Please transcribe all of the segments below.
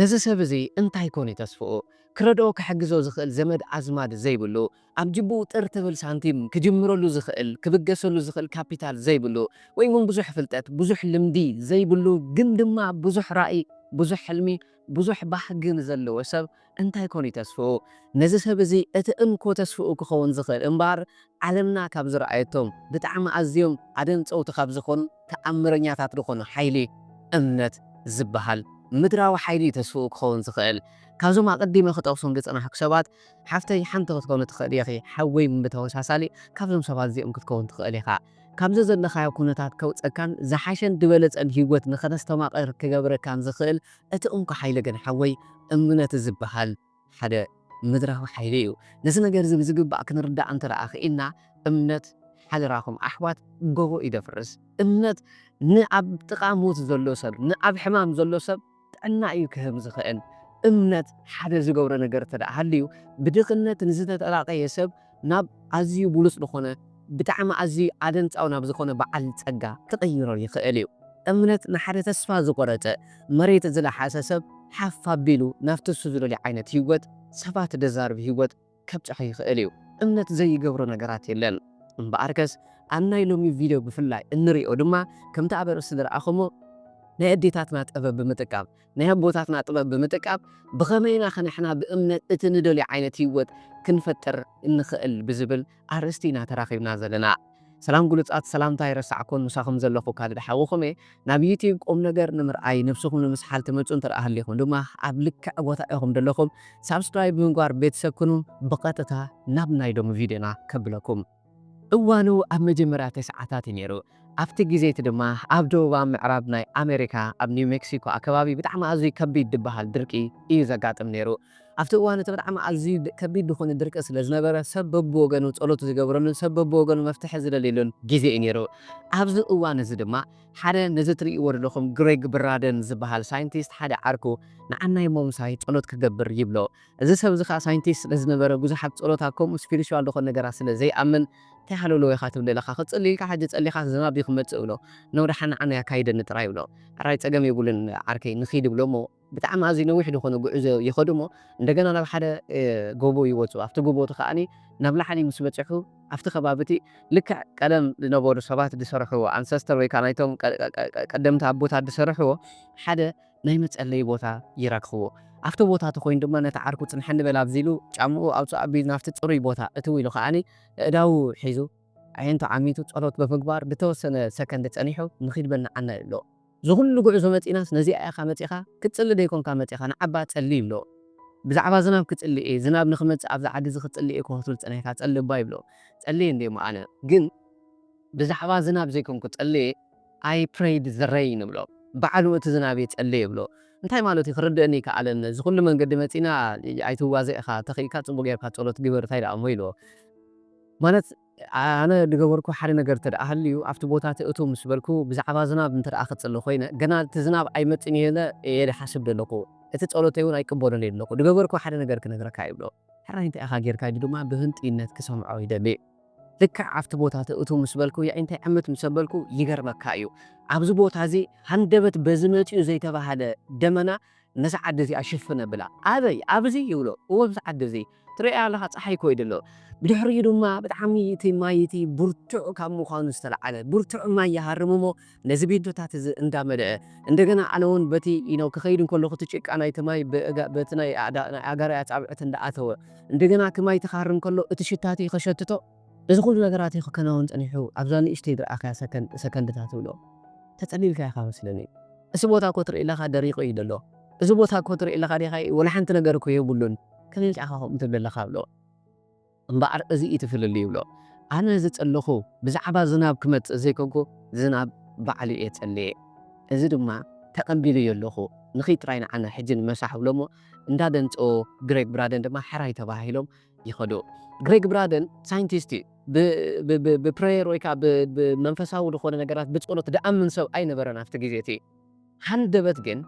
ነዚ ሰብ እዚ እንታይ ኮን እዩ ተስፍኡ? ክረድኦ ክሕግዞ ዝኽእል ዘመድ ኣዝማድ ዘይብሉ፣ ኣብ ጅብኡ ጥር ትብል ሳንቲም ክጅምረሉ ዝኽእል ክብገሰሉ ዝኽእል ካፒታል ዘይብሉ፣ ወይ እውን ብዙሕ ፍልጠት ብዙሕ ልምዲ ዘይብሉ፣ ግን ድማ ብዙሕ ራእይ ብዙሕ ሕልሚ ብዙሕ ባህጊ ንዘለዎ ሰብ እንታይ ኮን እዩ ተስፍኡ? ነዚ ሰብ እዚ እቲ እንኮ ተስፍኡ ክኸውን ዝኽእል እምበኣር፣ ዓለምና ካብ ዝረኣየቶም ብጣዕሚ ኣዝዮም ኣደንፀውቲ ካብ ዝኾኑ ተኣምረኛታት ዝኾኑ ሓይሊ እምነት ዝበሃል ምድራዊ ሓይሊ እዩ ተስፍኡ ክኸውን ዝኽእል። ካብዞም ኣቐዲመ ክጠቕሶም ዝጸናሕኩ ሰባት ሓፍተይ ሓንቲ ክትኮኒ ትኽእል ኢኺ፣ ሓወይ ብተመሳሳሊ ካብዞም ሰባት እዚኦም ክትከውን ትኽእል ኢኻ። ካብዚ ዘለኻዮ ኩነታት ከውጸካን ዝሓሸን ዝበለጸን ህይወት ንኸተስተማቕር ክገብረካን ዝኽእል እቲ እንኮ ሓይሊ ግን ሓወይ እምነት ዝበሃል ሓደ ምድራዊ ሓይሊ እዩ። ነዚ ነገር እዚ ብዝግባእ ክንርዳእ እንተ ደኣ ክኢልና እምነት ሓደራኹም ኣሕዋት ጎቦ እዩ ደፍርስ። እምነት ንኣብ ጥቓ ሞት ዘሎ ሰብ ንኣብ ሕማም ዘሎ ሰብ ጥዕና እዩ ክህብ ዝኽእል። እምነት ሓደ ዝገብሮ ነገር እንተ ደኣ ሃልዩ ብድኽነት ንዝተጠላቐየ ሰብ ናብ ኣዝዩ ብሉጽ ዝኾነ ብጣዕሚ ኣዝዩ ኣደንጻዊ ናብ ዝኾነ በዓል ጸጋ ክቕይሮ ይኽእል እዩ። እምነት ንሓደ ተስፋ ዝቖረጸ መሬት ዝለሓሰ ሰብ ሓፍ ኣቢሉ ናብቲ እሱ ዝደልዮ ዓይነት ህይወት ሰባት ደዛርብ ህይወት ከብጽሖ ይኽእል እዩ። እምነት ዘይገብሮ ነገራት የለን። እምበኣርከስ ኣብ ናይ ሎሚ ቪድዮ ብፍላይ እንሪኦ ድማ ከምቲ ኣብ ኣርእስቲ ዝረኣኹሞ ናይ ኣዴታትና ጥበብ ብምጥቃም ናይ ኣቦታትና ጥበብ ብምጥቃም ብኸመይ ኢና ኸ ንሕና ብእምነት እቲ ንደልዮ ዓይነት ህይወት ክንፈጥር እንኽእል ብዝብል ኣርእስቲ ኢና ተራኺብና ዘለና። ሰላም ግሉጻት፣ ሰላምታ ኣይረሳዕኩን፣ ምሳኹም ዘለኹ ካልድ ሓውኹም እየ። ናብ ዩቲዩብ ቁም ነገር ንምርኣይ ነብስኹም ንምስሓል ትመጹ እንተ ደኣ ሃሊኹም ድማ ኣብ ልክዕ ቦታ ኢኹም ዘለኹም ሳብስክራይብ ብምግባር ቤተሰብ ኩኑ። ብቐጥታ ናብ ናይ ሎሚ ቪድዮና ከብለኩም። እዋኑ ኣብ መጀመርያ ተስዓታት እዩ ነይሩ። ኣብቲ ግዜ እቲ ድማ ኣብ ደቡባዊ ምዕራብ ናይ ኣሜሪካ ኣብ ኒው ሜክሲኮ ኣከባቢ ብጣዕሚ ኣዝዩ ከቢድ ዝበሃል ድርቂ እዩ ዘጋጥም ነይሩ። ኣብቲ እዋን እቲ ብጣዕሚ ኣዝዩ ድ- ከቢድ ዝኾነ ድርቂ ስለ ዝነበረ ሰብ በብወገኑ ጸሎት ዝገብረሉን ሰብ በብወገኑ መፍትሒ ዝደልየሉን ግዜ እዩ ነይሩ። ኣብዚ እዋን እዚ ድማ ሓደ ነዚ ትርእይዎ ዘለኹም ግሬግ ብራደን ዝበሃል ሳይንቲስት ሓደ ዓርኩ ንዓናይ ሞምሳይ ጸሎት ክገብር ይብሎ። እዚ ሰብ እዚ ኸዓ ሳይንቲስት ስለ ዝነበረ ብዙሓት ጸሎታት ከምኡ ስፒሪቹዋል ዝኾነ ነገራት ስለ ዘይኣምን እንታይ ሃለሎ ኢኻ ትብል ዘለኻ ክጽሊ ኢልካ ሕጂ ጸሊኻ ዝናብ እዩ ክመጽእ ብሎ። ነው ደሓን ንዓና ያካይደኒ ጥራይ ብሎ። ሕራይ ጸገም የብሉን ዓርከይ ንኺድ ብሎ እሞ ብጣዕሚ ኣዝዩ ነዊሕ ዝኾነ ጉዕዞ ይኸዱ እሞ እንደገና ናብ ሓደ ጎቦ ይወፁ። ኣብቲ ጎቦ እቲ ከዓኒ ናብ ላዕሊ ምስ በፅሑ ኣብቲ ከባቢ እቲ ልክዕ ቀደም ዝነበሩ ሰባት ዝሰርሕዎ ኣንሰስተር ወይ ከዓ ናይቶም ቀደምቲ ኣቦታት ዝሰርሕዎ ሓደ ናይ መፀለይ ቦታ ይረክኽዎ። ኣብቲ ቦታ እቲ ኮይኑ ድማ ነቲ ዓርኩ ፅንሐኒ በል ኣብዚ ኢሉ ጫምኡ ኣውፅእ ኣቢሉ ናብቲ ፅሩይ ቦታ እትው ኢሉ ከዓኒ እዳው ሒዙ ኣየንቱ ዓሚቱ ጸሎት ብምግባር ዝተወሰነ ሰከንድ ጸኒሑ ንኺድ በል ንዓና ይብሎ። እዚ ኩሉ ጉዕዞ መጺናስ ነዚኣ ኢኻ መጺኻ ክትጽሊ ደይኮንካ መጺኻ ንዓባ ጸሊ ይብሎ። ብዛዕባ ዝናብ ክጽሊ እየ ዝናብ ንኽመጽእ ኣብዚ ዓዲ እዚ ክጽሊ እየ ክትብል ጸኒሕካ ጸሊ እባ ይብሎ። ጸሊ እንደ እሞ ኣነ ግን ብዛዕባ ዝናብ ዘይኮንኩ ጸሊ I prayed the rain ይብሎ። ባዕሉ እቲ ዝናብ እየ ጸሊ ይብሎ። እንታይ ማለት እዩ ክርድእኒ ይከኣለን። እዚ ኩሉ መንገዲ መጺና ኣይትዋዘ ኢኻ ተኽኢልካ ጽቡቅ ጌርካ ጸሎት ግበር እንታይ ደኣ እሞ ይብሎ። ማለት ኣነ ዝገበርኩ ሓደ ነገር እንተ ደኣ ሃልዩ ኣብቲ ቦታ እቲ እቱ ምስ በልኩ ብዛዕባ ዝናብ እንተ ደኣ ክጽሊ ኮይነ ገና እቲ ዝናብ ኣይመጽን እየ ኢለ እየ ዝሓስብ ዘለኹ። እቲ ጸሎተይ እውን ኣይቅበሎን እየ ዘለኹ። ዝገበርኩ ሓደ ነገር ክነግረካ ይብሎ። ሕራይ እንታይ ኢኻ ጌርካ ኢሉ ድማ ብህንጥይነት ክሰምዖ ይደሊ። ልክዕ ኣብቲ ቦታ እቲ እቱ ምስ በልኩ ያኢ እንታይ ዕምት ምስ ኣበልኩ ይገርመካ እዩ። ኣብዚ ቦታ እዚ ሃንደበት በዚ መጺኡ ዘይተባህለ ደመና ነዛ ዓዲ እዚኣ ሽፍን ኣብላ። ኣበይ? ኣብዚ ይብሎ። እወ፣ ኣብዚ ዓዲ እዚ። ትርእያ ኣለኻ፣ ጸሓይ ኮይዱ ኣሎ። ብድሕሪኡ ድማ ብጣዕሚ እቲ ማይ እቲ ብርቱዕ ካብ ምዃኑ ዝተለዓለ፣ ብርቱዕ ማይ ይሃርም እሞ ነዚ ቢንቶታት እዚ እንዳመልአ፣ እንደገና ኣነ እውን በቲ you know ክኸይድ እንከለኹ እቲ ጭቃ ናይቲ ማይ ብእጋ-፣ በቲ ናይ ኣዳ-፣ ናይ ኣጋራይ ኣጻብዕቲ እንዳኣተወ፣ እንደገና እቲ ማይ እቲ ክሃርም ከሎ እቲ ሽታ እቲ ከሸትቶ፣ እዚ ኩሉ ነገራት እዩ ክከናወን ጸኒሑ ኣብዛ ንእሽተይ ዝረኣኻያ ሰከንድ-፣ ሰከንድታት ትብሎ። ተጸሊልካ ኢኻ መስለኒ። እዚ ቦታ እኮ ትርኢ ኣለኻ ደሪቑ እዩ ዘሎ። እዚ ቦታ እኮ ትርኢ ኣለኻ ዲኻ ወላ ሓንቲ ነገር እኮ የብሉን። ከመይ ኢልካ ኢኻ ከምኡ ትብል ኣለኻ ብሎ። እምበኣር እዚ እዩ እቲ ፍልልዩ ይብሎ። ኣነ ዝጸለኹ ብዛዕባ ዝናብ ክመጽእ ዘይኮንኩ ዝናብ ባዕሉ እየ ጸልየ። እዚ ድማ ተቐቢለዮ ኣለኹ። ንኺድ ጥራይ ንዓና ሕጂ ንመሳሕ ብሎ እሞ እንዳደንጸዎ ግሬግ ብራደን ድማ ሕራይ ተባሂሎም ይኸዱ። ግሬግ ብራደን ሳይንቲስት እዩ። ብ-፣ ብ-፣ ብ-፣ ብፕሬየር ወይ ከዓ ብ-፣ ብመንፈሳዊ ዝኾነ ነገራት ብጸሎት ድኣምን ሰብ ኣይነበረን ኣብቲ ግዜ እቲ። ሃንደበት ግን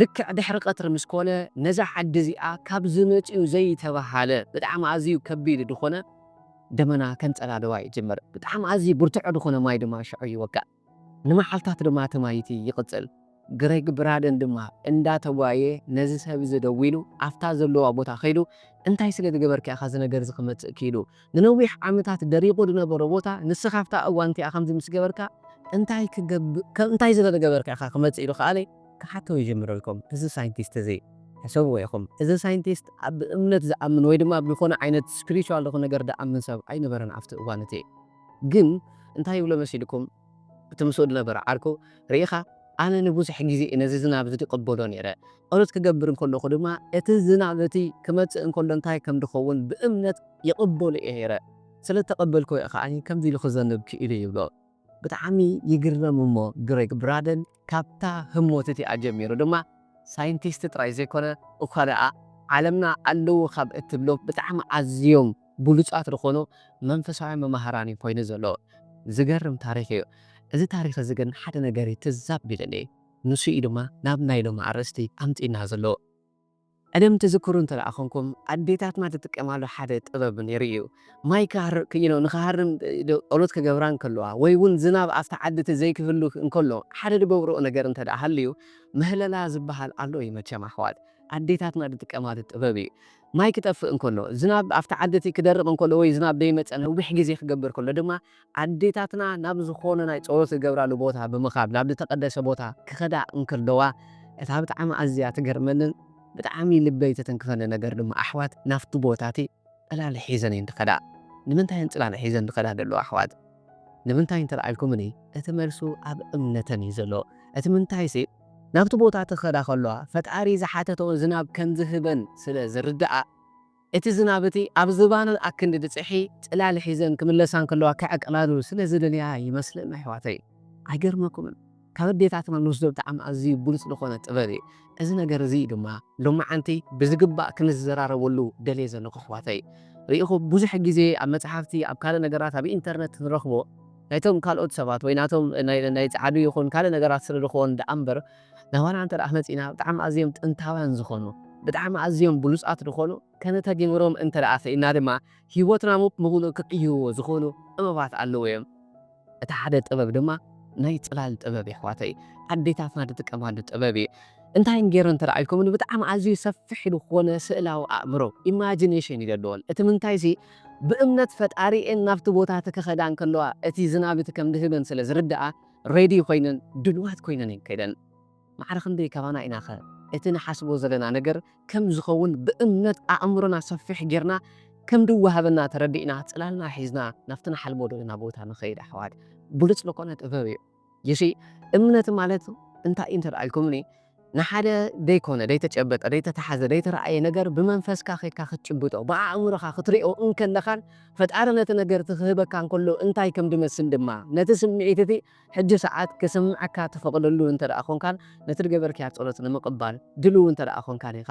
ልክዕ ድሕሪ ቀትሪ ምስ ኮነ ነዛ ዓዲ እዚኣ ካብ ዝመጽኡ ዘይተባሃለ ብጣዕሚ ኣዝዩ ከቢድ ዝኾነ ደመና ከንጸላልዋ ይጅምር። ብጣዕሚ ኣዝዩ ብርቱዕ ዝኾነ ማይ ድማ ሽዑ ይወቅዕ። ንመዓልታት ድማ እቲ ማይ እቲ ይቕጽል። ግሬግ ብራደን ድማ እንዳተጓየ ነዚ ሰብ እዚ ደዊሉ ኣብታ ዘለዋ ቦታ ከይዱ እንታይ ስለ ዝገበርካ ኢኻ እዚ ነገር እዚ ክመጽእ ክኢሉ? ንነዊሕ ዓመታት ደሪቑ ዝነበረ ቦታ ንስኻ ኣብታ እዋን እቲኣ ከምዚ ምስ ገበርካ እንታይ ክገብር እንታይ ስለ ዝገበርካ ኢኻ ክመጽእ ኢሉ ከኣለ ክሓቶ ይጅምረልኩም። እዚ ሳይንቲስት እዚ ሕሰብዎ ኢኹም። እዚ ሳይንቲስት ኣብ እምነት ዝኣምን ወይ ድማ ኣብ ዝኾነ ዓይነት ስፒሪቹዋል ዝኾነ ነገር ዝኣምን ሰብ ኣይነበረን ኣብቲ እዋን እቲ። ግን እንታይ ይብሎ መሲልኩም? እቲ ምስኡ ዝነበረ ዓርኩ ርኢኻ ኣነ ንብዙሕ ግዜ ነዚ ዝናብ እዚ ዝቕበሎ ነይረ። ጸሎት ክገብር እንከለኹ ድማ እቲ ዝናብ እቲ ክመጽእ እንከሎ እንታይ ከም ዝኸውን ብእምነት ይቕበሎ እየ ነይረ። ስለ እተቐበልኩ እየ ከኣ ከምዚ ኢሉ ክዘንብ ክኢሉ ይብሎ። ብጣዕሚ ይግረም እሞ ግሬግ ብራደን ካብታ ህሞት እቲኣ ጀሚሩ ድማ ሳይንቲስት ጥራይ ዘይኮነ እኳ ደኣ ዓለምና ኣለዉ ካብ እትብሎ ብጣዕሚ ኣዝዮም ብሉጻት ዝኾኑ መንፈሳውያን መማህራን እዩ ኮይኑ ዘሎ። ዝገርም ታሪኽ እዩ። እዚ ታሪኽ እዚ ግን ሓደ ነገር እዩ ትዝ ኣቢሉኒ። ንሱ እዩ ድማ ናብ ናይ ሎሚ ኣርእስቲ ኣምጺእና ዘሎ። ቀደም ትዝክሩ እንተ ደኣ ኾንኩም ኣዴታትና ዝጥቀማሉ ሓደ ጥበብ ነይሩ እዩ። ማይ ክሃር you know ንኽሃርም ጸሎት ክገብራ እንከለዋ ወይ እውን ዝናብ ኣብቲ ዓዲ እቲ ዘይክህሉ እንከሎ ሓደ ዝገብርኦ ነገር እንተ ደኣ ሃልዩ ምህለላ ዝበሃል ኣሎ እዩ መቸም ኣሕዋት። ኣዴታትና ዝጥቀማሉ ጥበብ እዩ። ማይ ክጠፍእ እንከሎ፣ ዝናብ ኣብቲ ዓዲ እቲ ክደርቕ እንከሎ ወይ ዝናብ ደይመጸ ነዊሕ ግዜ ክገብር ከሎ ድማ ኣዴታትና ናብ ዝኾነ ናይ ጸሎት ዝገብራሉ ቦታ ብምኻድ ናብ ዝተቐደሰ ቦታ ክኸዳ እንከለዋ እታ ብጣዕሚ ኣዝያ ትገርመንን ብጣዕሚ ልበይ ተተንክፈኒ ነገር ድማ ኣሕዋት ናብቲ ቦታ እቲ ጽላል ሒዘን እየን ዝኸዳ። ንምንታይ እየን ጽላል ሒዘን ዝኸዳ ዘለዋ ኣሕዋት? ንምንታይ እንተ ደኣ ኢልኩምኒ እቲ መልሱ ኣብ እምነተን እዩ ዘሎ። እቲ ምንታይሲ ናብቲ ቦታ እቲ ክኸዳ ከለዋ ፈጣሪ ዝሓተተኦ ዝናብ ከም ዝህበን ስለ ዝርድኣ እቲ ዝናብ እቲ ኣብ ዝባነን ኣክንዲ ዝጽሒ ጽላል ሒዘን ክምለሳ እንከለዋ ክዕቅላሉ ስለ ዝደልያ ይመስለኒ ኣሕዋተይ። ኣይገርመኩምን? ካብ ኣዴታትና ንወስዶ ብጣዕሚ ኣዝዩ ብሉጽ ዝኾነ ጥበብ እዩ። እዚ ነገር እዚ ድማ ሎማዓንቲ ብዝግባእ ክንዘራረበሉ ደልየ ዘለኹ ኣሕዋተይ። ርኢኹ ብዙሕ ግዜ ኣብ መጽሓፍቲ ኣብ ካልእ ነገራት ኣብ ኢንተርነት ንረኽቦ ናይቶም ካልኦት ሰባት ወይ ናቶም ናይ ጻዕዱ ይኹን ካልእ ነገራት ስለ ዝኾኑ ደኣ እምበር ናባና እንተ ደኣ መጺእና ብጣዕሚ ኣዝዮም ጥንታውያን ዝኾኑ ብጣዕሚ ኣዝዮም ብሉጻት ዝኾኑ ከነተግብሮም እንተ ደኣ ኽኢልና ድማ ህይወትና ሙሉእ ብሙሉእ ክቕይርዎ ዝኾኑ ጥበባት ኣለዉ እዮም። እቲ ሓደ ጥበብ ድማ ናይ ጽላል ጥበብ የሕዋተይ ኣዴታትና ዝጥቀማሉ ጥበብ እዩ። እንታይ ገይረ እንተ ደኣ ኢልኩም ብጣዕሚ ኣዝዩ ሰፊሕ ዝኾነ ስእላዊ ኣእምሮ ኢማጂኔሽን እዩ ዘለዎን እቲ ምንታይሲ ብእምነት ፈጣሪኤን ናብቲ ቦታ እቲ ክኸዳ እንከለዋ እቲ ዝናብ እቲ ከም ዝህበን ስለ ዝርድኣ ሬዲ ኮይነን ድልዋት ኮይነን እየን ከይደን ማዕረ ክንደይ ካባና ኢናኸ እቲ ንሓስቦ ዘለና ነገር ከም ዝኸውን ብእምነት ኣእምሮና ሰፊሕ ጌርና ከም ድወሃበና ተረዲእና ጽላልና ሒዝና ናብቲ ንሓልሞ ዘለና ቦታ ንኸይድ ኣሕዋት ብሉጽ ዝኾነ ጥበብ እዩ። ይሲ እምነት ማለት እንታይ እዩ እንተ ደኣ ኢልኩምኒ ንሓደ ደይኮነ ደይተጨበጠ ደይተተሓዘ ደይተረኣየ ነገር ብመንፈስካ ኸይድካ ክትጭብጦ ብኣእምሮኻ ክትሪኦ እንከለኻን ፈጣሪ ነቲ ነገር እቲ ክህበካ እንከሎ እንታይ ከም ድመስል ድማ ነቲ ስምዒት እቲ ሕጂ ሰዓት ክስምዐካ ትፈቕደሉ እንተ ደኣ ኾንካን ነቲ ዝገበርክያ ጸሎት ንምቕባል ድልው እንተ ደኣ ኾንካን ኢኻ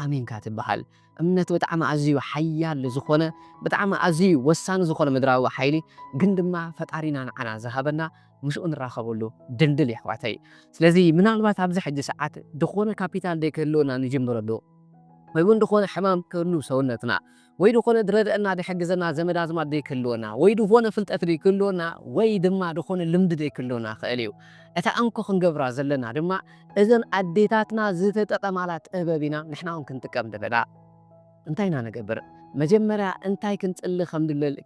ኣሚንካ ትበሃል። እምነት ብጣዕሚ ኣዝዩ ሓያል ዝኾነ ብጣዕሚ ኣዝዩ ወሳኒ ዝኾነ ምድራዊ ሓይሊ ግን ድማ ፈጣሪና ንዓና ዝሃበና ምስኡ ንራኸበሉ ድልድል የሕዋተይ። ስለዚ ምናልባት ኣብዚ ሕጂ ሰዓት ዝኾነ ካፒታል ዘይክህልወና ንጅምረሉ ወይ እውን ዝኾነ ሕማም ክህሉ ሰውነትና ወይ ዝኾነ ዝረድአና ዝሕግዘና ዘመድ ኣዝማድ ዘይክህልወና ወይ ዝኾነ ፍልጠት ዘይክህልወና ወይ ድማ ዝኾነ ልምዲ ዘይክህልወና ክእል እዩ። እታ እንኮ ክንገብራ ዘለና ድማ እዘን ኣዴታትና ዝተጠቐማላ ጥበብ ኢና ንሕና እውን ክንጥቀም ዘለና። እንታይ ኢና ንገብር? መጀመርያ እንታይ ክንጽሊ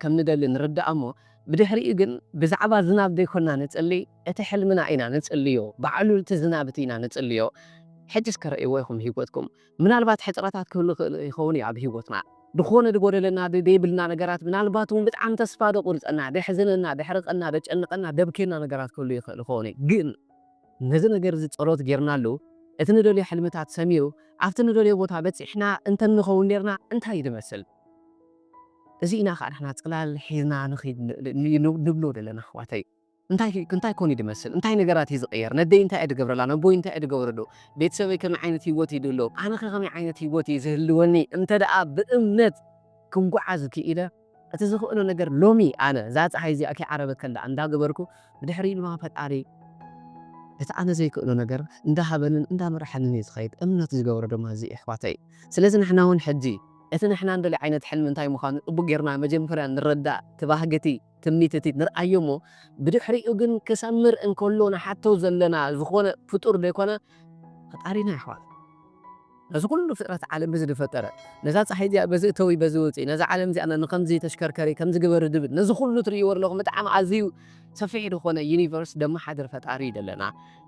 ከም ንደሊ ንርዳእ እሞ ብድሕሪኡ ግን ብዛዕባ ዝናብ ዘይኮና ንጽሊ እቲ ሕልምና ኢና ንጽልዮ ባዕሉ እቲ ዝናብ እቲ ኢና ንጽልዮ ሕጂ እስከ ረእይዎ ኢኹም ህይወትኩም ምናልባት ሕጽረታት ክህሉ ክእል ይኸውን እዩ ኣብ ህይወትና ዝኾነ ዝጎደለና ዘይብልና ነገራት ምናልባት እውን ብጣዕሚ ተስፋ ደቁርጸና ደሕዝነና ደሕርቀና ደጨንቀና ደብኬና ነገራት ክህሉ ይኽእል ይኸውን እዩ ግን ነዚ ነገር እዚ ጸሎት ጌርናሉ እቲ ንደልዮ ሕልምታት ሰሚሩ ኣብቲ ንደልዮ ቦታ በጺሕና እንተንኸውን ኔርና እንታይ እዩ ዝመስል? እዚ ኢና ከዓ ንሕና ጽላል ሒዝና ንኺድ ንብሎ ዘለና ኣሕዋተይ። እንታይ እንታይ ኮን እዩ ዝመስል? እንታይ ነገራት እዩ ዝቕየር? ነደይ እንታይ እየ ዝገብረላ? ነቦይ እንታይ እየ ዝገብረሉ? ቤተሰበይ ከመይ ዓይነት ህይወት እዩ ዝህልዎም? ኣነኸ ከመይ ዓይነት ህይወት እዩ ዝህልወኒ? እንተ ደኣ ብእምነት ክንጓዓዝ ክኢለ እቲ ዝኽእሎ ነገር ሎሚ ኣነ እዛ ፀሓይ እዚኣ ከይዓረበት ከላ እንዳገበርኩ ብድሕሪኡ ድማ ፈጣሪ እቲ ኣነ ዘይክእሎ ነገር እንዳሃበንን እንዳመርሐንን እዩ ዝኸይድ እምነት ዝገብሮ ድማ እዚ እዩ ኣሕዋተይ ስለዚ ንሕና እውን ሕጂ እቲ ንሕና እንደሊ ዓይነት ሕልሚ እንታይ ምዃኑ ጥቡቅ ጌርና መጀመርያ ንረዳእ እቲ ባህግቲ ትምኒት እቲ ንርኣዮ እሞ፣ ብድሕሪኡ ግን ክሰምር እንከሎ ንሓቶ ዘለና ዝኾነ ፍጡር ዘይኮነ፣ ፈጣሪና ይሕዋት። ነዚ ኩሉ ፍጥረት ዓለም እዚ ዝፈጠረ፣ ነዛ ፀሓይ እዚኣ በዚ እተዊ በዚ ውፅኢ፣ ነዛ ዓለም እዚኣ ንከምዚ ተሽከርከሪ፣ ከምዚ ግበሪ ድብል፣ ነዚ ኩሉ ትርእይዎ ኣለኹም፣ ብጣዕሚ ኣዝዩ ሰፊሕ ዝኾነ ዩኒቨርስ ደመሓድር ፈጣሪ እዩ ዘለና።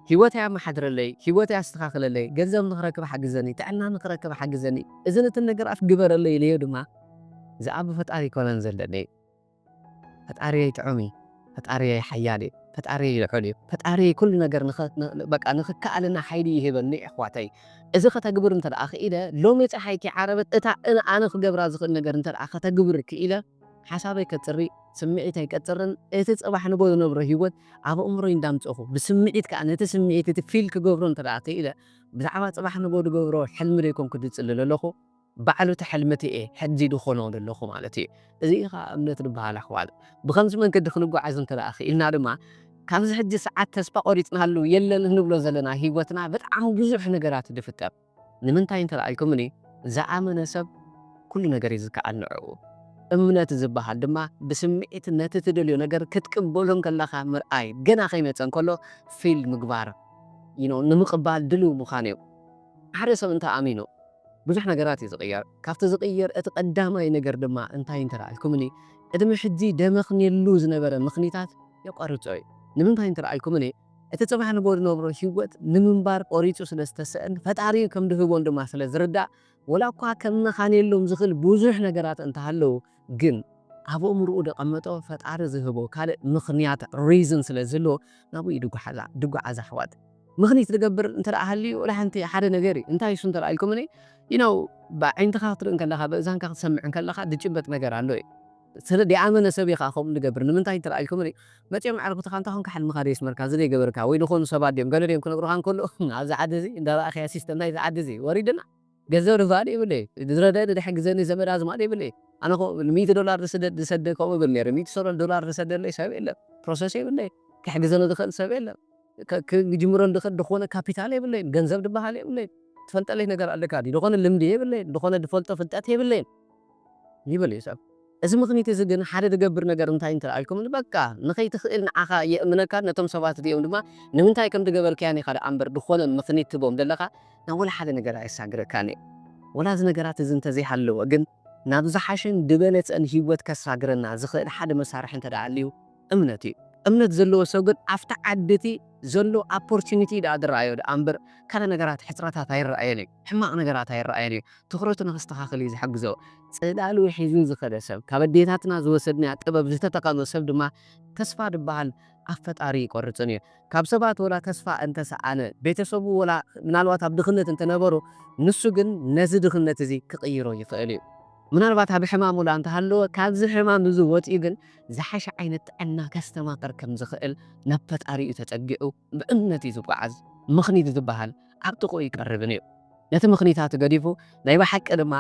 ህይወተይ ኣመሓድረለይ፣ ህይወተይ ኣስተኻኽለለይ፣ ገንዘብ ንኽረክብ ሓግዘኒ፣ ጥዕና ንኽረክብ ሓግዘኒ፣ እዝን እትን ነገራት ግበረለይ ኢለዮ ድማ፣ ዝኣብ ፈጣሪ ይኮነን ዘለኒ። ፈጣሪየይ ጥዑም እዩ። ፈጣሪየይ ሓያል እዩ። ፈጣሪየይ ልዑል እዩ። ፈጣሪየይ ኩሉ ነገር ንኸ-፣ ን-፣ በቃ ንኽከኣልና ሓይሊ ይህበኒ፣ ኣሕዋተይ። እዚ ከተግብር እንተ ደኣ ክኢለ፣ ሎሚ ጸሓይ ከይዓረበት፣ እታ እን-፣ ኣነ ክገብራ ዝኽእል ነገር እንተ ደኣ ከተግብር ክኢለ፣ ሓሳበይ ከጽሪ፣ ስምዒተይ ከጽርን፣ እቲ ጽባሕ ንጎ ዝነብሮ ህይወት ኣብ ኣእምሮይ እንዳምጸኹ፣ ብስምዒት ከኣ ነቲ ስምዒት እቲ ፊል ክገብሮ እንተ ደኣ ክኢለ፣ ብዛዕባ ጽባሕ ንጎ ዝገብሮ ሕልሚ ደይኮንኩ ዝጽልል ኣለኹ። ባዕሉ እቲ ሕልሚ እቲ እየ ሕጂ ዝኾኖ ዘለኹ ማለት እዩ። እዚ እዩ ኸዓ እምነት ዝበሃል ኣሕዋት። ብኸምዚ መንገዲ ክንጓዓዝ እንተ ደኣ ኽኢልና ድማ፣ ካብዚ ሕጂ ሰዓት ተስፋ ቆሪጽናሉ የለን እንብሎ ዘለና ህይወትና ብጣዕሚ ብዙሕ ነገራት ዝፍጠር። ንምንታይ እንተ ደኣ ኢልኩምኒ፣ ዝኣመነ ሰብ ኩሉ ነገር እዩ ዝከኣል ንዕኡ። እምነት ዝበሃል ድማ ብስምዒት ነቲ ትደልዮ ነገር ክትቅበሎ እንከለኻ ምርኣይ፣ ገና ከይመጸ እንከሎ ፊል ምግባር፣ you know፣ ንምቕባል ድልው ምዃን እዩ። ሓደ ሰብ እንተ ኣሚኑ፣ ብዙሕ ነገራት እዩ ዝቕየር። ካብቲ ዝቕየር እቲ ቀዳማይ ነገር ድማ እንታይ እንተ ደኣ ኢልኩምኒ፣ ቅድሚ ሕጂ ደመኽንየሉ ዝነበረ ምኽኒታት የቋርጾ እዩ። ንምንታይ እንተ ደኣ ኢልኩምኒ፣ እቲ ጽባሕ ንጎ ዝነብሮ ህይወት ንምንባር ቆሪጹ ስለ ዝተሰእን፣ ፈጣሪኡ ከም ድህቦን ድማ ስለ ዝርዳእ፣ ወላ እኳ ከመኻንየሎም ዝኽእል ብዙሕ ነገራት እንተሃለዉ፣ ግን ኣብ ኣእምሮኡ ደቐመጦ ፈጣሪ ዝህቦ ካልእ ምኽንያት፣ ሪዝን፣ ስለ ዝህልዎ፣ ናብኡ እዩ ድጓሓዛ-፣ ድጓዓዝ ኣሕዋት። ምኽኒት ዝገብር እንተ ደኣ ሃልዩ፣ ወላ ሓንቲ ሓደ ነገር እዩ። እንታይ እሱ እንተ ደኣ ኢልኩምኒ፣ you know፣ ብዓይንትኻ ክትርኢ እንከለኻ፣ ብእዛንካ ክትሰምዕ እንከለኻ፣ ዝጭበጥ ነገር ኣሎ እዩ። ስለ ደኣመነ ሰብ እዩ ኸዓ ከምኡ ዝገብር። ንምንታይ እንተ ደኣ ኢልኩምኒ፣ መጺኦም ኣዕርኽትኻ እንታይ ኾንካ፣ ሕልምኻ ደየስመርካ፣ እዚ ደይገበርካ፣ ወይ ዝኾኑ ሰባት ድዮም፣ ገለ ድዮም ክነግሩኻ እንከሎ፣ ኣብዚ ዓዲ እዚ፣ እንዳረኣኽያ ሲስተም ናይዚ ዓዲ እዚ፣ ወሪድና። ገንዘብ ድፋል የብለይ። ዝረዳኒ ዝሕግዘኒ ዘመድ ኣዝማድ የብለይ። ኣነ እኮ ሚእቲ ዶላር ዝስደድ፣ ዝሰደ ከምኡ እብል ነይረ። ሚእቲ ሶሎ-፣ ዶላር ዝሰደለይ ሰብ የለን። ፕሮሰስ የብለይ። ክሕግዘኒ ዝኽእል ሰብ የለን። ከ-፣ ክጅምረሉ ዝኽእል ዝኾነ ካፒታል የብለይን። ገንዘብ ዝበሃል የብለይን። ትፈልጠለይ ነገር ኣለካ ድዩ? ዝኾነ ልምዲ የብለይን። ዝኾነ ዝፈልጦ ፍልጠት የብለይን። ይብል እዩ ሰብ። እዚ ምኽኒት እዚ ግን ሓደ ዝገብር ነገር እንታይ እንተ ደኣ ኢልኩምኒ፣ በቃ፣ ንኸይትኽእል ንዓኻ የእምነካን ነቶም ሰባት እዚኦም ድማ ንምንታይ ከም ዝገበርካያን ኢኻ ደኣ እምበር፣ ዝኾነ ምኽኒት ትቦም ዘለኻ ናብ ወላ ሓደ ነገር ኣየሳግረካን እዩ። ወላ እዚ ነገራት እዚ እንተዘይሃለወ ግን፣ ናብ ዝሓሸን ዝበለጸን ህይወት ከሳግረና ዝኽእል ሓደ መሳርሒ እንተ ደኣ ኣልዩ፣ እምነት እዩ። እምነት ዘለዎ ሰብ ግን ኣብቲ ዓዲ እቲ ዘሎ ኦፖርቹኒቲ ደኣ ዝረኣዮ ደኣ እምበር፣ ካልእ ነገራት ሕጽረታት ኣይረኣዮን እዩ። ሕማቕ ነገራት ኣይረኣዮን እዩ። ትኹረቱ ንኸስተኻኽል እዩ ዝሕግዞ። ጽላሉ ሒዙ ዝኸደ ሰብ፣ ካብ ኣዴታትና ዝወሰድናያ ጥበብ ዝተጠቐመ ሰብ ድማ ተስፋ ዝበሃል ኣብ ፈጣሪ ይቆርጽን እዩ። ካብ ሰባት ወላ ተስፋ እንተሰኣነ፣ ቤተሰቡ ወላ ምናልባት ኣብ ድኽነት እንተነበሩ፣ ንሱ ግን ነዚ ድኽነት እዚ ክቕይሮ ይኽእል እዩ። ምናልባት ኣብ ሕማም ወላ እንተሃለወ፣ ካብዚ ሕማም እዚ ወጺኡ ግን ዝሓሸ ዓይነት ጥዕና ከስተማቕር ከም ዝኽእል ናብ ፈጣሪኡ ተጸጊዑ ብእምነት እዩ ዝጓዓዝ። ምኽኒት ዝበሃል ኣብ ጥቕኡ ይቀርብን እዩ። ነቲ ምኽኒታት ገዲፉ ናይ ብሓቂ ድማ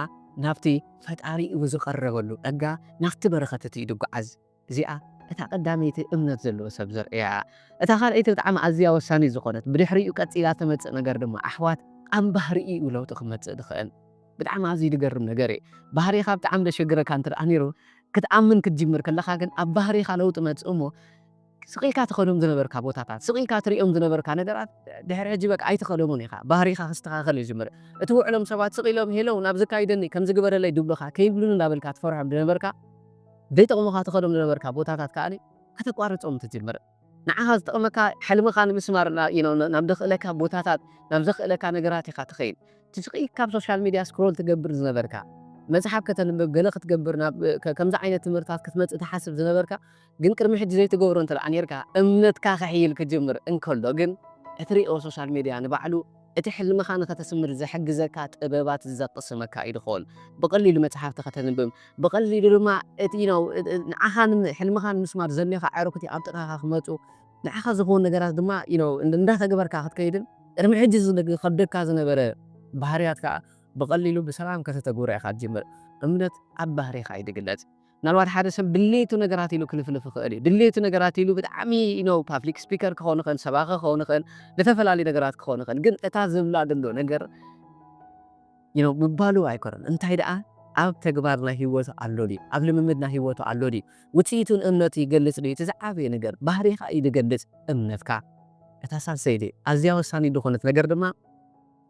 ናብቲ ፈጣሪኡ ዝቐረበሉ ጸጋ፣ ናብቲ በረኸት እቲ እዩ ዝጓዓዝ። እዚኣ እታ ቀዳመይቲ እምነት ዘለዎ ሰብ ዘርእያ እያ። እታ ካልኣይቲ ብጣዕሚ ኣዝያ ወሳኒት ዝኾነት፣ ብድሕሪኡ ቀጺላ ትመጽእ ነገር ድማ፣ ኣሕዋት፣ ኣብ ባህሪኡ እዩ ለውጢ ክመጽእ ዝኽእል። ብጣዕሚ ኣዝዩ ዝገርም ነገር እዩ። ባህሪኻ ብጣዕሚ ዘሸግረካ እንተ ደኣ ነይሩ፣ ክትኣምን ክትጅምር ከለኻ ግን ኣብ ባህሪኻ ለውጢ መጽእ እሞ፣ ስቕ ኢልካ ትኸዶም ዝነበርካ ቦታታት፣ ስቕ ኢልካ ትሪኦም ዝነበርካ ነገራት፣ ድሕሪ ሕጂ በቃ ኣይትኸዶምን ኢኻ። ባህሪኻ ክስተኻኸል ይጅምር። እቲ ውዕሎም ሰባት ስቕ ኢሎም፣ "ሄሎ፣ ናብዚ ካይደኒ፣ ከምዚ ግበረለይ" ድብሉኻ፣ ከይብሉኒ እንዳበልካ ትፈርሖም ዝነበርካ፣ ዘይጠቕሙኻ ትኸዶም ዝነበርካ ቦታታት ከኣ ከተቋርጾም ትጅምር። ንዓኻ ዝጠቕመካ፣ ሕልምኻ ንምስማር ና-፣ you know፣ ናብ ዘኽእለካ ቦታታት፣ ናብ ዘኽእለካ ነገራት ኢኻ ትኸይድ። እቲ ስቕ ኢልካ ኣብ ሶሻል ሚድያ ስክሮል ትገብር ዝነበርካ፣ መጽሓፍ ከተንብብ፣ ገለ ክትገብር፣ ናብ፣ ከ-፣ ከምዚ ዓይነት ትምህርታት ክትመጽእ ትሓስብ ዝነበርካ፣ ግን ቅድሚ ሕጂ ዘይትገብሮ እንተ ደኣ ኔርካ፣ እምነትካ ከሕይል ክጅምር እንከሎ ግን፣ እትሪኦ ሶሻል ሚድያ ንባዕሉ እቲ ሕልምኻ ንኸተስምር ዝሕግዘካ ጥበባት ዘቕስመካ እዩ ዝኸውን። ብቐሊሉ መጽሓፍቲ ከተንብብ፣ ብቐሊሉ ድማ እቲ፣ you know፣ እ-፣ እ-፣ ንዓኻ ንም-፣ ሕልምኻ ንምስማር ዘድልዮኻ ኣዕሩኽቲ ኣብ ጥቓኻ ክመጹ፣ ንዓኻ ዝኸውን ነገራት ድማ፣ you know፣ እንድ-፣ እንዳተግበርካ ክትከይድን፣ ቅድሚ ሕጂ ዝነግ-፣ ዝኸብደካ ዝነበረ ባህርያት ከኣ ብቐሊሉ ብሰላም ከተተግብሮ ኢኻ ትጅምር። እምነት ኣብ ባህሪኻ እዩ ዝግለጽ። ምናልባት ሓደ ሰብ ድሌቱ ነገራት ኢሉ ክልፍልፍ ይኽእል እዩ። ድሌቱ ነገራት ኢሉ ብጣዕሚ፣ you know፣ ፓብሊክ ስፒከር ክኸውን ይኽእል፣ ሰባኺ ክኸውን ይኽእል፣ ዝተፈላለዩ ነገራት ክኸውን ይኽእል። ግን እታ ዝብላ ዘሎ ነገር፣ you know፣ ምባሉ ኣይኮነን። እንታይ ደኣ፣ ኣብ ተግባር ናይ ህይወቱ ኣሎ ድዩ? ኣብ ልምምድ ናይ ህይወቱ ኣሎ ድዩ? ውፅኢቱን እምነቱ ይገልፅ ድዩ? እቲ ዝዓበየ ነገር ባህሪኻ እዩ ዝገልፅ፣ እምነትካ። እታ ሳልሰይቲ ኣዝያ ወሳኒ ዝኾነት ነገር ድማ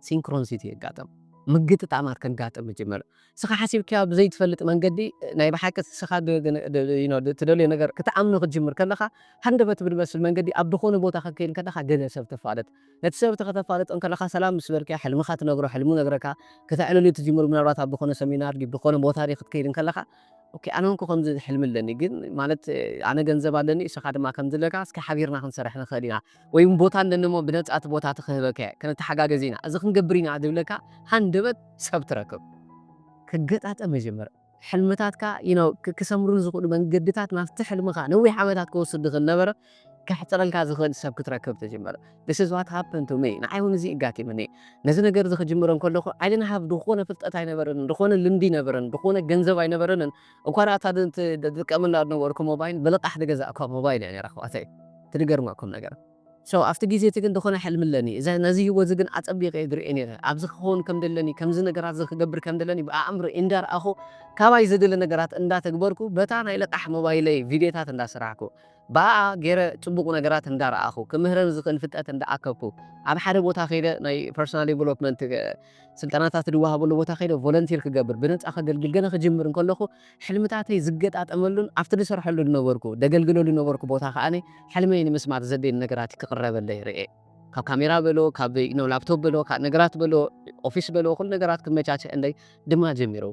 ሲንክሮንሲቲ የጋጥም። ምግጥጣማት ከጋጥም ይጅምር። ንስኻ ሓሲብካዮ ብዘይትፈልጥ መንገዲ ናይ ብሓቂ ንስኻ ድ- ድ- ድ- you know፣ ድ- ትደልዮ ነገር ክትኣምኖ ክትጅምር ከለኻ፣ ሃንደበት ብድመስል መንገዲ ኣብ ዝኾነ ቦታ ክትከይድ ከለኻ ገለ ሰብ ተፋልጥ። ነቲ ሰብ እቲ ከተፋልጦ ከለኻ ሰላም ምስ በልካዮ፣ ሕልምኻ ትነግሮ፣ ሕልሙ ነግረካ፣ ከተዕልሉ ትጅምሩ። ምናልባት ኣብ ዝኾነ ሰሚናር ድዩ፣ ብኾነ ቦታ ድዩ ክትከይድ ከለኻ፣ ኦኬ፣ ኣነ እውን ከምዚ ሕልሚ ኣለኒ፣ ግን ማለት ኣነ ገንዘብ ኣለኒ፣ ንስኻ ድማ ከምዚ ኣለካ፣ እስኪ ሓቢርና ክንሰርሕ ንኽእል ኢና፣ ወይ እውን ቦታ ኣለኒ እሞ ብነጻ እቲ ቦታ ትኽህበካ እየ፣ ክንተሓጋገዝ ኢና፣ እዚ ክንገብር ኢና ዝብለካ ሃንደበት ሰብ ትረክብ። ክገጣጠም ይጅምር። ሕልምታትካ you know፣ ክ- ክሰምሩን ዝኽእሉ መንገድታት ናብቲ ሕልምኻ ነዊሕ ዓመታት ክወስድ ዝኽእል ነበረ፣ ከሕጽረልካ ዝኽእል ሰብ ክትረክብ ትጅምር። This is what happened to me። ንዓይ እውን እዚ እጋጢምኒ። ነዚ ነገር እዚ ክጅምሮ እንከለኹ፣ I didn't have ዝኾነ ፍልጠት ኣይነበረንን፣ ዝኾነ ልምዲ ኣይነበረንን፣ ዝኾነ ገንዘብ ኣይነበረንን። እኳ ደኣ እታ ድ- ት- ድ- ዝጥቀመላ ዝነበርኩ ሞባይል፣ ብልቓሕ ዝገዛእኳ ሞባይል እያ ነይራ፣ ኣሕዋተይ። ትድገርመኩም ነገር። So ኣብቲ ግዜ እቲ ግን ዝኾነ ሕልሚ ኣለኒ። እዛ- ነዚ ህይወት እዚ ግን ኣጸቢቐ እየ ዝርእየ ነይረ። ኣብዚ ክኸውን ከም ዘለኒ፣ ከምዚ ነገራት እዚ ክገብር ከም ዘለኒ ብኣእምሮ እንዳረኣኹ፣ ካባይ ዝድለ ነገራት እንዳተግበርኩ፣ በታ ናይ ልቓሕ ሞባይለይ ቪድዮታት እንዳሰራሕኩ፣ ብኣኣ ገይረ ጽቡቕ ነገራት እንዳረኣኹ፣ ክምህረን ዝኽእል ፍልጠት እንዳኣከብኩ፣ ኣብ ሓደ ቦታ ከይደ ናይ ፐርሶናል ዴቨሎፕመንት፣ እ፣ ስልጠናታት ዝወሃበሉ ቦታ ከይደ ቮለንቲር ክገብር፣ ብነጻ ከገልግል ገለ ክጅምር እንከለኹ፣ ሕልምታተይ ዝገጣጠመሉን ኣብቲ ዝሰርሐሉ ዝነበርኩ፣ ደገልግለሉ ዝነበርኩ ቦታ ከኣ ሕልመይ ንምስማር ዘድልየኒ ነገራት ክቕረበለይ ርእየ። ካብ ካሜራ በሎ፣ ካብ you know፣ ላፕቶፕ በሎ፣ ካብ ነገራት በሎ፣ ኦፊስ በሎ፣ ኩሉ ነገራት ክመቻቸ እንደይ ድማ ጀሚሩ።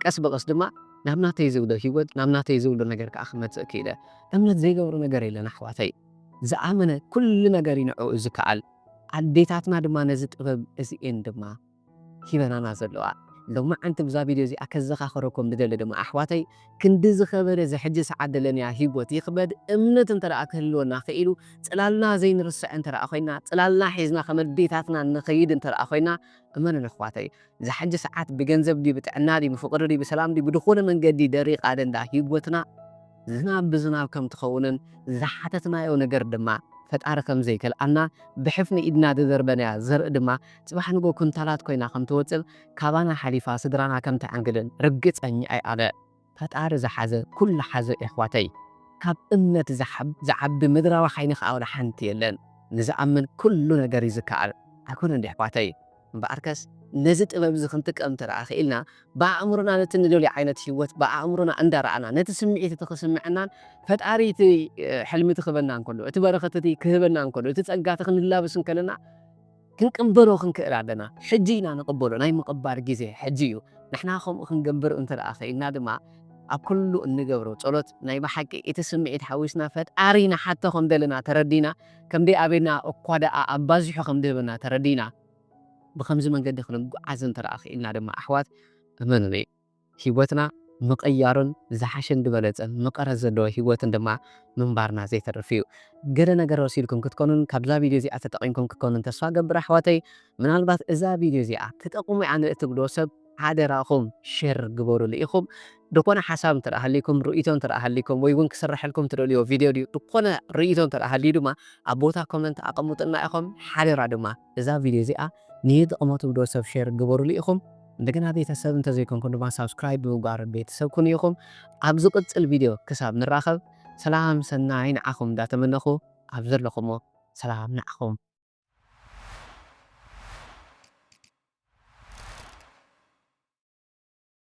ቀስ ብቐስ ድማ ናብ ናተይ ዝብሎ ህይወት፣ ናብ ናተይ ዝብሎ ነገር ከዓ ክመጽእ ክኢለ። እምነት ዘይገብሮ ነገር የለን ኣሕዋተይ። ዝኣመነ ኩሉ ነገር እዩ ንዕኡ ዝከኣል። ኣዴታትና ድማ ነዚ ጥበብ እዚኤን ድማ ሂበናና ዘለዋ። ሎማዓንቲ ብዛ ቪድዮ እዚኣ ከዘኻኸረኩም ዝደሊ ድማ ኣሕዋተይ፣ ክንዲ ዝኸበደ እዚ ሕጂ ሰዓት ዘለናያ ህይወት ይኽበድ፣ እምነት እንተ ደኣ ክህልወና ክኢሉ፣ ጽላልና ዘይንርስዕ እንተ ደኣ ኮይና፣ ጽላልና ሒዝና ከም ኣዴታትና ንኸይድ እንተ ደኣ ኮይና፣ እመኑኒ ኣሕዋተይ፣ እዛ ሕጂ ሰዓት ብገንዘብ ድዩ፣ ብጥዕና ድዩ፣ ብፍቕሪ ድዩ፣ ብሰላም ድዩ፣ ብድኾነ መንገዲ ደሪቓ ደንዳ ህይወትና ዝናብ ብዝናብ ከም ትኸውንን ዝሓተትናዮ ነገር ድማ ፈጣሪ ከም ዘይከልኣና ብሕፍኒ ኢድና ዝዘርበናያ ዘርኢ ድማ ጽባሕ ንጎ ኩንታላት ኮይና ከም ትወጽእ ካባና ሓሊፋ ስድራና ከም ተዓንግልን ርግጸኛ እየ ኣነ። ፈጣሪ ዝሓዘ ኩሉ ሓዘ የሕዋተይ። ካብ እምነት ዝሓብ- ዝዓቢ ምድራዊ ሓይኒ ከኣ ወላ ሓንቲ የለን። ንዝኣምን ኩሉ ነገር እዩ ዝከኣል። ኣይኮነን ዶ ኣሕዋተይ? እምበኣርከስ ነዚ ጥበብ እዚ ክንጥቀም እንተ ደኣ ክኢልና ብኣእምሮና ነቲ ንደልዮ ዓይነት ህይወት ብኣእምሮና እንዳረኣና ነቲ ስምዒት እቲ ክስምዐናን ፈጣሪ እቲ ሕልሚ እቲ ክህበና እንከሎ እቲ በረኸት እቲ ክህበና እንከሎ እቲ ጸጋ እቲ ክንላበስ እንከለና ክንቅበሎ ክንክእል ኣለና። ሕጂ ኢና ንቕበሎ። ናይ ምቕባል ግዜ ሕጂ እዩ። ንሕና ከምኡ ክንገብር እንተ ደኣ ኽኢልና ድማ ኣብ ኩሉ እንገብሮ ጸሎት ናይ ብሓቂ እቲ ስምዒት ሓዊስና ፈጣሪ ንሓቶ ከም ዘለና ተረዲና ከም ደይ ኣቤና እኳ ደኣ ኣባዚሑ ከም ድህበና ተረዲና ብኸምዚ መንገዲ ክንጓዓዝ እንተ ደኣ ኽኢልና ድማ ኣሕዋት እመኑኒ ህይወትና ምቕያሩን ዝሓሸን ዝበለጸን መቐረት ዘለዎ ህይወትን ድማ ምንባርና ዘይተርፍ እዩ። ገለ ነገር ወሲድኩም ክትኮኑን ካብዛ ቪድዮ እዚኣ ተጠቒምኩም ክትኮኑን ተስፋ ገብር ኣሕዋተይ። ምናልባት እዛ ቪድዮ እዚኣ ትጠቕሙ እያ ንእትብልዎ ሰብ ሓደራኹም ሼር ግበሩሉ ኢኹም። ዝኾነ ሓሳብ እንተ ደኣ ሃሊኩም ርእይቶ እንተ ደኣ ሃሊኩም ወይ እውን ክስረሐልኩም ትደልዮ ቪድዮ ድዩ ዝኾነ ርእይቶ እንተ ደኣ ሃልዩ ድማ ኣብ ቦታ ኮመንት ኣቐምጡልና ኢኹም። ሓደራ ድማ እዛ ቪድዮ እዚኣ ንይጥቕሞ ትብልዎ ሰብ ሼር ግበሩሉ ኢኹም። እንደገና ቤተሰብ እንተዘይኮንኩም ድማ ሳብስክራይብ ብምግባር ቤተሰብ ኩኑ ኢኹም። ኣብ ዝቕጽል ቪድዮ ክሳብ ንራኸብ ሰላም ሰናይ ንዓኹም እንዳተመነኹ ኣብ ዘለኹሞ ሰላም ንዓኹም።